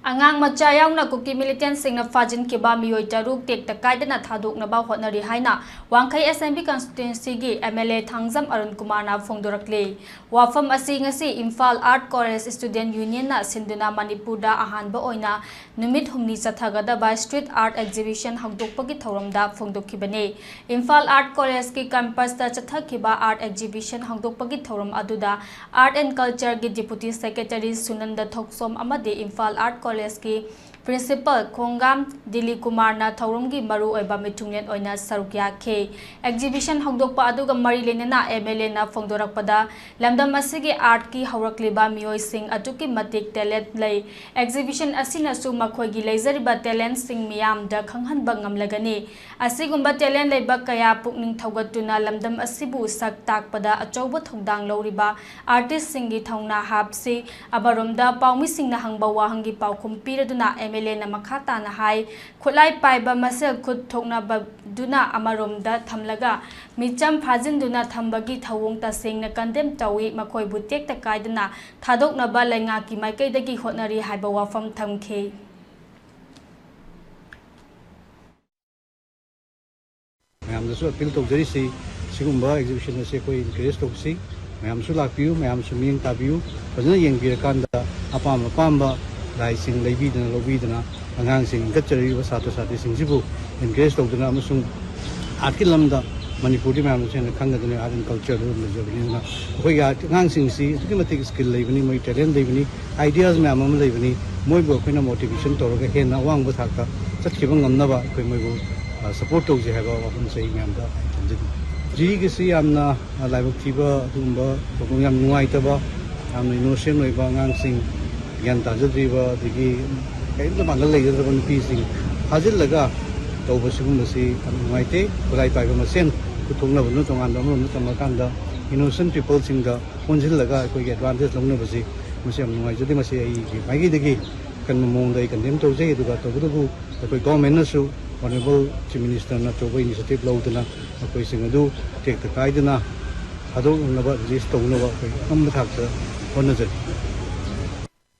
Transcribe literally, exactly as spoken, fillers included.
ꯑꯉꯥꯡ ꯃꯆꯥ ꯌꯥꯎꯅ ꯀꯨꯀꯤ ꯃꯤꯂꯤꯇꯦꯟꯁꯤꯡꯅ ꯐꯥꯖꯤꯟꯈꯤꯕ ꯃꯤꯑꯣꯏ ꯇꯔꯨꯛ ꯇꯦꯛꯇ ꯀꯥꯏꯗꯅ ꯊꯥꯗꯣꯛꯅꯕ ꯍꯣꯠꯅꯔꯤ ꯍꯥꯏꯅ ꯋꯥꯡꯈꯩ ꯑꯦꯁꯦꯝꯕ꯭ꯂꯤ ꯀꯟꯁꯇꯤꯇ꯭ꯋꯦꯟꯁꯤꯒꯤ M L A Thangjam Arun ꯀꯨꯃꯥꯔꯅ ꯐꯣꯡꯗꯣꯔꯛꯂꯤ꯫ ꯋꯥꯐꯝ ꯑꯁꯤ ꯉꯁꯤ ꯏꯝꯐꯥꯜ ꯑꯥꯔꯠ ꯀꯣꯂꯦꯖ ꯁ꯭ꯇꯨꯗꯦꯟꯠ ꯌꯨꯅꯤꯌꯟꯅ ꯁꯤꯟꯗꯨꯅ ꯃꯅꯤꯄꯨꯔꯗ ꯑꯍꯥꯟꯕ ꯑꯣꯏꯅ ꯅꯨꯃꯤꯠ ꯍꯨꯝꯅꯤ ꯆꯠꯊꯒꯗꯕ ꯁ꯭ꯇ꯭ꯔꯤꯠ ꯑꯥꯔꯠ ꯑꯦꯛꯖꯤꯕꯤꯁꯟ ꯍꯧꯗꯣꯛꯄꯒꯤ ꯊꯧꯔꯝꯗ ꯐꯣꯡꯗꯣꯛꯈꯤꯕꯅꯤ꯫ ꯏꯝꯐꯥꯜ ꯑꯥꯔꯠ ꯀꯣꯂꯦꯖꯀꯤ ꯀꯦꯝꯄꯁꯇ ꯆꯠꯊꯈꯤꯕ ꯑꯥꯔꯠ ꯑꯦꯛꯖꯤꯕꯤꯁꯟ ꯍꯧꯗꯣꯛꯄꯒꯤ ꯊꯧꯔꯝ ꯑꯗꯨꯗ ꯑꯥꯔꯠ ꯑꯦꯟ ꯀꯜꯆꯔꯒꯤ ꯗꯤꯄꯨꯇꯤ ꯁꯦꯀ꯭ꯔꯦꯇꯔꯤ ꯁꯨꯅꯟꯗ ꯊꯣꯛꯆꯣꯝ ꯑꯃꯗꯤ ꯏꯝꯐꯥꯜ ꯑꯥꯔꯠ ꯀꯣꯂꯦꯖꯀꯤ ꯄ꯭ꯔꯤꯟꯁꯤꯄꯜ ꯈꯣꯡꯒꯥꯝ ꯗꯤꯂꯤꯞ ꯀꯨꯃꯥꯔꯅ ꯊꯧꯔꯝꯒꯤ ꯃꯔꯨꯑꯣꯏꯕ ꯃꯤꯊꯨꯡꯂꯦꯟ ꯑꯣꯏꯅ ꯁꯔꯨꯛ ꯌꯥꯈꯤ꯫ ꯑꯦꯛꯖꯤꯕꯤꯁꯟ ꯍꯧꯗꯣꯛꯄ ꯑꯗꯨꯒ ꯃꯔꯤ ꯂꯩꯅꯅ ꯑꯦꯝ ꯑꯦꯜ ꯑꯦꯅ ꯐꯣꯡꯗꯣꯔꯛꯄꯗ, ꯂꯝꯗꯝ ꯑꯁꯤꯒꯤ ꯑꯥꯔꯠꯀꯤ ꯍꯧꯔꯛꯂꯤꯕ ꯃꯤꯑꯣꯏꯁꯤꯡ ꯑꯗꯨꯛꯀꯤ ꯃꯇꯤꯛ ꯇꯦꯂꯦꯟꯠ ꯂꯩ꯫ ꯑꯦꯛꯖꯤꯕꯤꯁꯟ ꯑꯁꯤꯅꯁꯨ ꯃꯈꯣꯏꯒꯤ ꯂꯩꯖꯔꯤꯕ ꯇꯦꯂꯦꯟꯠꯁꯤꯡ ꯃꯤꯌꯥꯝꯗ ꯈꯪꯍꯟꯕ ꯉꯝꯂꯒꯅꯤ꯫ ꯑꯁꯤꯒꯨꯝꯕ ꯇꯦꯂꯦꯟꯠ ꯂꯩꯕ ꯀꯌꯥ ꯄꯨꯛꯅꯤꯡ ꯊꯧꯒꯠꯇꯨꯅ ꯂꯝꯗꯝ ꯑꯁꯤꯕꯨ ꯁꯛ ꯇꯥꯛꯄꯗ ꯑꯆꯧꯕ ꯊꯧꯗꯥꯡ ꯂꯧꯔꯤꯕ ꯑꯥꯔꯇꯤꯁꯁꯤꯡꯒꯤ ꯊꯧꯅꯥ ꯍꯥꯞꯁꯤ꯫ ꯑꯃꯔꯣꯝꯗ ꯄꯥꯎꯃꯤꯁꯤꯡꯅ ꯍꯪꯕ ꯋꯥꯍꯪꯒꯤ ꯄꯥꯎꯈꯨꯝ ꯄꯤꯔꯗꯨꯅ ꯑꯦꯝ ꯑꯦꯜ ꯑꯦꯅ ꯃꯈꯥ ꯇꯥꯅ ꯍꯥꯏ, ꯈꯨꯠꯂꯥꯏ ꯄꯥꯏꯕ ꯃꯁꯦꯜ ꯈꯨꯠ ꯊꯣꯛꯅꯕꯗꯨꯅ ꯑꯃꯔꯣꯝꯗ ꯊꯝꯂꯒ ꯃꯤꯆꯝ ꯐꯥꯖꯤꯟꯗꯨꯅ ꯊꯝꯕꯒꯤ ꯊꯧꯑꯣꯡ ꯇꯁꯦꯡꯅ ꯀꯟꯗꯦꯝ ꯇꯧꯏ꯫ ꯃꯈꯣꯏꯕꯨ ꯇꯦꯛꯇ ꯀꯥꯏꯗꯅ ꯊꯥꯗꯣꯛꯅꯕ ꯂꯩꯉꯥꯛꯀꯤ ꯃꯥꯏꯀꯩꯗꯒꯤ ꯍꯣꯠꯅꯔꯤ ꯍꯥꯏꯕ ꯋꯥꯐꯝ ꯊꯝꯈꯤ꯫ ꯃꯌꯥꯝꯗꯁꯨ ꯑꯄꯤꯜ ꯇꯧꯖꯔꯤꯁꯤ, ꯁꯤꯒꯨꯝꯕ ꯑꯦꯛꯖꯤꯕꯤꯁꯟ ꯑꯁꯤ ꯑꯩꯈꯣꯏ ꯏꯟꯀꯔꯦꯖ ꯇꯧꯁꯤ꯫ ꯃꯌꯥꯝꯁꯨ ꯂꯥꯛꯄꯤꯌꯨ, ꯃꯌꯥꯝꯁꯨ ꯃꯤꯠꯌꯦꯡ ꯇꯥꯕꯤꯌꯨ꯫ ꯐꯖꯅ ꯌꯦꯡꯕꯤꯔꯀꯥꯟꯗ ꯑꯄꯥꯝ ꯑꯄꯥꯝꯕ ꯂꯥꯏꯁꯤꯡ ꯂꯩꯕꯤꯗꯅ, ꯂꯧꯕꯤꯗꯅ, ꯑꯉꯥꯡꯁꯤꯡ ꯏꯟꯈꯠꯆꯔꯛꯂꯤꯕ ꯁꯥꯇ꯭ꯔ ꯁꯥꯇ꯭ꯔꯤꯁꯤꯡꯁꯤꯕꯨ ꯏꯟꯀꯔꯦꯖ ꯇꯧꯗꯨꯅ ꯑꯃꯁꯨꯡ ꯑꯥꯔꯠꯀꯤ ꯂꯝꯗ ꯃꯅꯤꯄꯨꯔꯗꯤ ꯃꯌꯥꯝꯅꯁꯨ ꯍꯦꯟꯅ ꯈꯪꯒꯗꯣꯏꯅꯤ, ꯑꯥꯔꯠ ꯑꯦꯟ ꯀꯜꯆꯔꯗ ꯑꯗꯨꯝ ꯂꯩꯖꯕꯅꯤꯅ꯫ ꯑꯩꯈꯣꯏꯒꯤ ꯑꯥꯔꯠ ꯑꯉꯥꯡꯁꯤꯡꯁꯤ ꯑꯗꯨꯛꯀꯤ ꯃꯇꯤꯛ ꯁ꯭ꯀꯤꯜ ꯂꯩꯕꯅꯤ, ꯃꯣꯏ ꯇꯦꯂꯦꯟ ꯂꯩꯕꯅꯤ, ꯑꯥꯏꯗꯤꯌꯥꯁ ꯃꯌꯥꯝ ꯑꯃ ꯂꯩꯕꯅꯤ꯫ ꯃꯣꯏꯕꯨ ꯑꯩꯈꯣꯏꯅ ꯃꯣꯇꯤꯚꯦꯁꯟ ꯇꯧꯔꯒ ꯍꯦꯟꯅ ꯑꯋꯥꯡꯕ ꯊꯥꯛꯇ ꯆꯠꯈꯤꯕ ꯉꯝꯅꯕ ꯑꯩꯈꯣꯏ ꯃꯣꯏꯕꯨ, ꯑ, ꯁꯄꯣꯔꯠ ꯇꯧꯁꯦ ꯍꯥꯏꯕ ꯋꯥꯐꯝꯁꯦ ꯑꯩ ꯃꯌꯥꯝꯗ ꯊꯝꯖꯅꯤꯡꯉꯤ꯫ ꯍꯧꯖꯤꯛꯀꯤꯁꯤ ꯌꯥꯝꯅ, ꯑ, ꯂꯥꯏꯕꯛ ꯊꯤꯕ ꯑꯗꯨꯒꯨꯝꯕ ꯊꯧꯗꯣꯛ, ꯌꯥꯝ ꯅꯨꯡꯉꯥꯏꯇꯕ, ꯌꯥꯝꯅ ꯏꯅꯣꯁꯦꯟ ꯑꯣꯏꯕ ꯑꯉꯥꯡꯁꯤꯡ, ꯒ꯭ꯌꯥꯟ ꯇꯥꯖꯗ꯭ꯔꯤꯕ, ꯑꯗꯒꯤ ꯀꯔꯤꯝꯇ ꯄꯥꯡꯒꯜ ꯂꯩꯖꯗ꯭ꯔꯕ ꯅꯨꯄꯤꯁꯤꯡ ꯐꯥꯖꯤꯜꯂꯒ ꯇꯧꯕ ꯁꯤꯒꯨꯝꯕꯁꯤ ꯌꯥꯝ ꯅꯨꯡꯉꯥꯏꯇꯦ꯫ ꯈꯨꯠꯂꯥꯏ ꯄꯥꯏꯕ ꯃꯁꯦꯟ ꯈꯨꯠ ꯊꯣꯛꯅꯕꯗꯨꯅ ꯇꯣꯉꯥꯟꯕ, ꯑꯃꯔꯣꯝꯗ ꯊꯝꯃꯀꯥꯟꯗ ꯏꯅꯣꯁꯦꯟ ꯄꯤꯄꯜꯁꯤꯡꯗ ꯑꯣꯟꯁꯤꯜꯂꯒ ꯑꯩꯈꯣꯏꯒꯤ ꯑꯦꯗꯚꯥꯟꯇꯦꯖ ꯂꯧꯅꯕꯁꯤ, ꯃꯁꯤ ꯌꯥꯝ ꯅꯨꯡꯉꯥꯏꯖꯗꯦ꯫ ꯃꯁꯤ ꯑꯩꯒꯤ ꯃꯥꯏꯀꯩꯗꯒꯤ ꯑꯀꯟꯕ ꯃꯑꯣꯡꯗ ꯑꯩ ꯀꯟꯗꯦꯝ ꯇꯧꯖꯩ꯫ ꯑꯗꯨꯒ ꯇꯧꯕꯇꯕꯨ ꯑꯩꯈꯣꯏ ꯒꯣꯚꯔꯟꯃꯦꯟꯠꯅꯁꯨ, ꯑꯣꯅꯔꯦꯕꯜ ꯆꯤꯐ ꯃꯤꯅꯤꯁꯇꯔꯅ ꯑꯆꯧꯕ ꯏꯅꯤꯁꯤꯌꯦꯇꯤꯚ ꯂꯧꯗꯨꯅ ꯃꯈꯣꯏꯁꯤꯡ ꯑꯗꯨ ꯇꯦꯛꯇ ꯀꯥꯏꯗꯅ ꯊꯥꯗꯣꯛꯅꯕ, ꯔꯤꯂꯤꯁ ꯇꯧꯅꯕ ꯑꯩꯈꯣꯏ ꯑꯉꯝꯕ ꯊꯥꯛꯇ ꯍꯣꯠꯅꯖꯔꯤ꯫